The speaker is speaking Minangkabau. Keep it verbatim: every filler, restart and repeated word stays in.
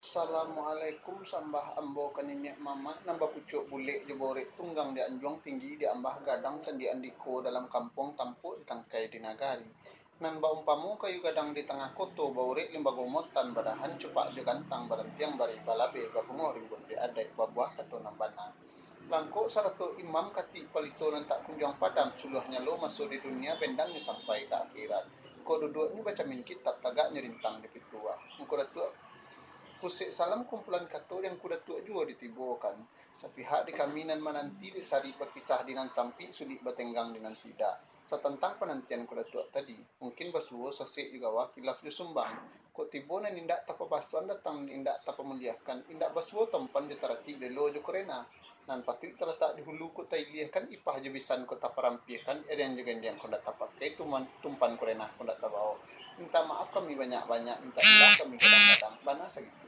Assalamualaikum, sambah ambo ka niniak mamak nan bapucuak bulek jo borek tunggang di anjuang tinggi di ambah gadang sandi andiko dalam kampuang tampuak di tangkai di nagari. Nan baumpamo kayu gadang di tangah koto, baurek limbago motan, badahan cupak jo gantang, barantiang bari balabeh, babungo rimbun di adaik, babuah kato nan bana. Langkok sarato imam katik palito nan tak kunjuang padam, suluahnyo lo maso di dunia, bendangnyo sampai ka akhirat. Kok duduaknyo bacamin kitab, tagaknyo rintang di pituah. Ngku Datuak, pusek salam kumpulan kato yang Ngku Datuak juo ditibokan. Sapihak di kami nan mananti, dek sarik bakisah di nan sampik, sulik batenggang di nan tidak. Satantang panantian Ngku Datuak tadi, mungkin basuo sasek jo gawa, kilaf jo sumbang. Kok tibo nan indak tapabasuan, datang nan indak tapamuliakan, indak basuo tampan jo taratik, belo jo kurena. Nan patuik talatak di hulu kok tailiahkan, ipah jo bisan kok taparampiahkan, eriang jo gendiang kok ndak tapakai, tuman-, tumpan kurena kok ndak tabao. Mintak maaf kami banyak-banyak, mintak ilah kami kadang-kadang, bana sagitu.